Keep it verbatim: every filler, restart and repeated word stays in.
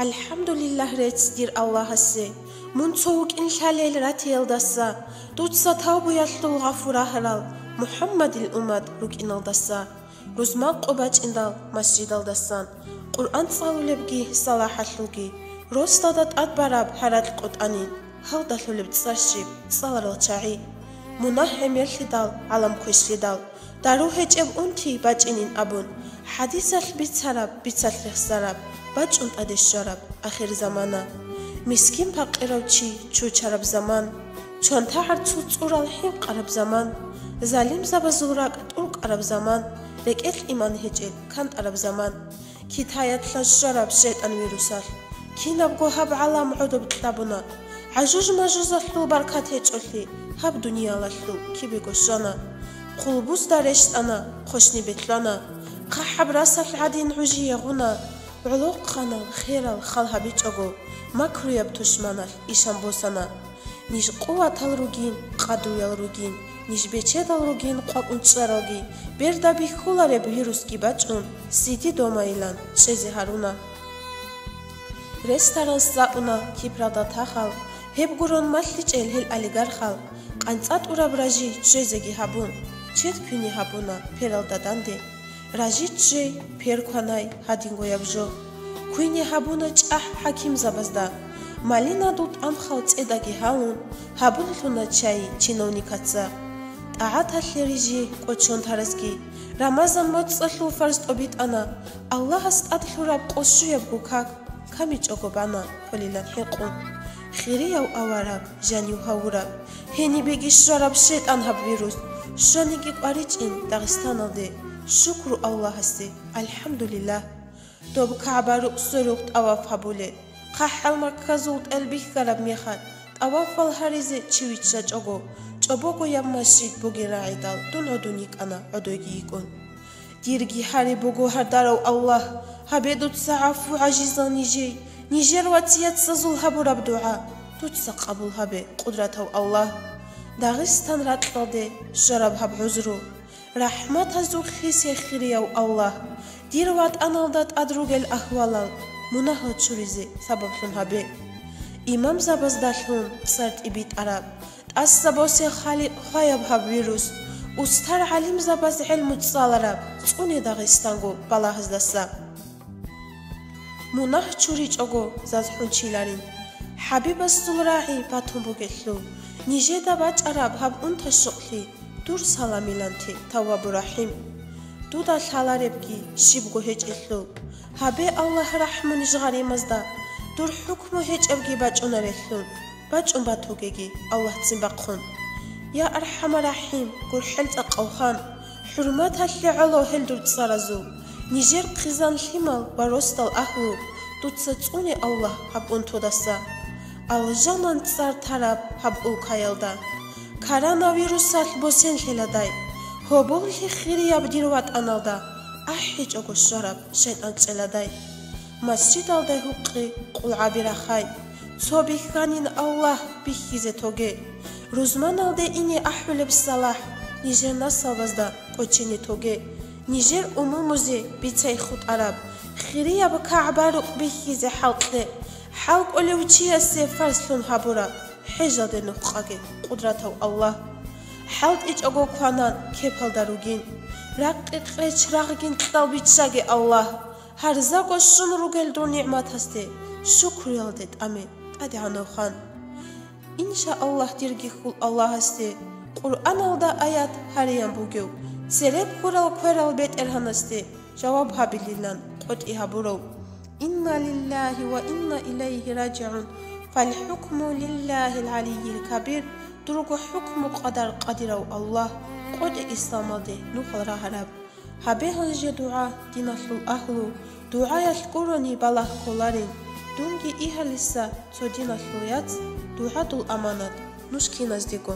АлхӀамдулиллагь рецц дир Аллагьасе, мун цо вукӀин лъалел ратиялдаса, дуца тавбуялъул гъафу рагьарал МухӀаммадил уммат рукӀиналдаса, рузман къо бачӀиндал масжидалдасан, Къуръан цӀалулебги салахӀалъулги, росдада тӀад бараб гьаракь къотӀанин, гьалдалъулеб цӀар щиб, цӀаларал чагӀи, мунагь гӀемерлъидал, гӀалам квешлъидал, дару гьечӀеб унти бачӀинин абун, хӀадисалъ бицараб, бицалъ рехсараб, бачӀун тӀаде щвараб ахир замана. Мискин-пакъирав чи чучараб заман, чонта гӀарцул цӀурал хӀинкъараб заман, залимзабазул ракӀ тӀуркӀараб заман, рекӀелъ иман гьечӀел кантӀараб заман. Китаялъ щвараб шайтӀан вирусалъ кинабго гьаб гӀалам гӀодоб кьабуна. ГӀажуж-мажузалъул баркат гьечӀолъи гьаб дуниялалъул кибего щвана. Хъулбузда рещтӀана, хъощни бетӀлъана. ХъахӀаб расалъ гӀадин гӀужие гъуна. ГӀолохъанал, херал хал гьабичӀого, макруяб тушманалъ ишан босана. Ниж къуватал ругин, къадруял ругин, ниж бечедал ругин къвакӀун чӀаралги, берда бихьулареб вирусги бачӀун, сиди домайилан чӀезе гьаруна. Ресторан цӀакъуна Кипралда тахал, гьеб гурун малъичӀел гьел олигархал, къанцӀа тӀураб ражи ччвезеги гьабун, чед квине гьабуна пералда данде. Ражи ччвей, пер кванай гьадингояб жо. Квине гьабуна чӀахӀ хӀакимзабазда. Малинадул тӀамхал цӀедаги гьалун, гьабулелъуна чай чиновникаца. ТӀагӀаталъе рижи кӀочон таразги, Рамазан моцӀалъул фарз тӀобитӀана, Аллагьас тӀад лъураб къо щуябго как камичӀого бана хвалилан хӀинкъун. Хирияв авараг, жанив гьавураб, гьенибеги щвараб шайтӀан гьаб вирус, щваниги къваричӀин Дагъистаналде, шукру Аллагьасе, алхӀамдулиллагь. Доб КагӀба рукъ сверухъ тӀаваф гьабулел, хъахӀал Макказул тӀел бихьараб мехалъ, тӀавафал гьаризе чи виччачӀого, чӀобогояб масжид бугин рагӀидал дун гӀодун йикӀана гӀодойги йикӀун. Дирги гьари буго, гьардарав Аллагь, гьабе дуца гӀафу гӀажизал нижей, нижер вацияцазул гьабураб дугӀа дуца къабул гьабе, къудратав Аллагь. Дагъистан ракьалде щвараб гьаб гӀузру. РахӀматазул хисе, хирияв Аллагь, дир ватӀаналда тӀад ругел ахвалал, мунагьал чуризе сабаблъун гьабе. Имамзабаздалъун цӀар тӀибитӀараб, тӀаса босе, Халикъ, хваяб гьаб вирус, устар гӀалимзабаз гӀелму цӀалараб, цӀуне Дагъистанго балагьаздаса. Мунагь чуричӀого заз хӀунчиларин. ХӀабибасул рагӀи батун бугелъул, нижеда бачӀараб гьаб унташукълъи дур саламиланти, Таввабу РахӀим. Дуда лъаларебги щибго гьечӀелъул, гьабе, Аллагь, рахӀму ниж гъаримазда, дур хӀукму гьечӀебги бачӀунарелъул. БачӀун батугеги Аллагьцин бахъун. Я АрхӀамаррахӀим, гурхӀел цӀакъав хан, хӀурматалъе гӀоло гьел дур цӀаразул, нижер хъизан-лъимал ва росдал агьлу дуца цӀуне, Аллагь, гьаб унтудаса. Алжанан цӀар тараб гьаб улкаялда, коронавирусалъ босенлъиладай, гьоболлъи хирияб дир ватӀаналда ахӀичӀого щвараб шайтӀан кьеладай. Масжидалда гьукъи, къулгӀаби рахай. Цо бихьанин, Аллагь, бихьизе тоге. Рузманалде ине ахӀулеб салахӀ нижер наслабазда кӀочене тоге. Нижер умумузе бицай хутӀараб, хирияб КагӀба рукъ бихьизе хӀалкье. ХӀалкӀолев чиясе фарзлъун гьабураб хӀежалде нухъаге, къудратав Аллагь. ХӀалтӀичӀого кванан кепалда ругин. Ракъикъ реч, рагъгин кьал биччаге, Аллагь. Гьарзаго щун ругел дур нигӀматасде, шукруялде тӀаме, ТӀадегӀанав хан. Иншааллагь, дирги хьул Аллагьасде Къуръаналда аят гьариян бугев, цере ккурал кверал БетӀергьанасде жаваб гьабилилан къотӀи гьабурав. Инна лиллагьи ва инна илайгьи ражигӀун, фалхӀукму лиллагьил гӀалиййил кабир, дурго хӀукму-къадар къадирав Аллагь, къотӀи исламалде нухал рагьараб. Гьабе гьанже дугӀа, диналъул агьлу, дугӀаялъ гурони балагь кколарин, дунги игьалиса цо диналъул яц, дугӀадул аманат нуж киназдего.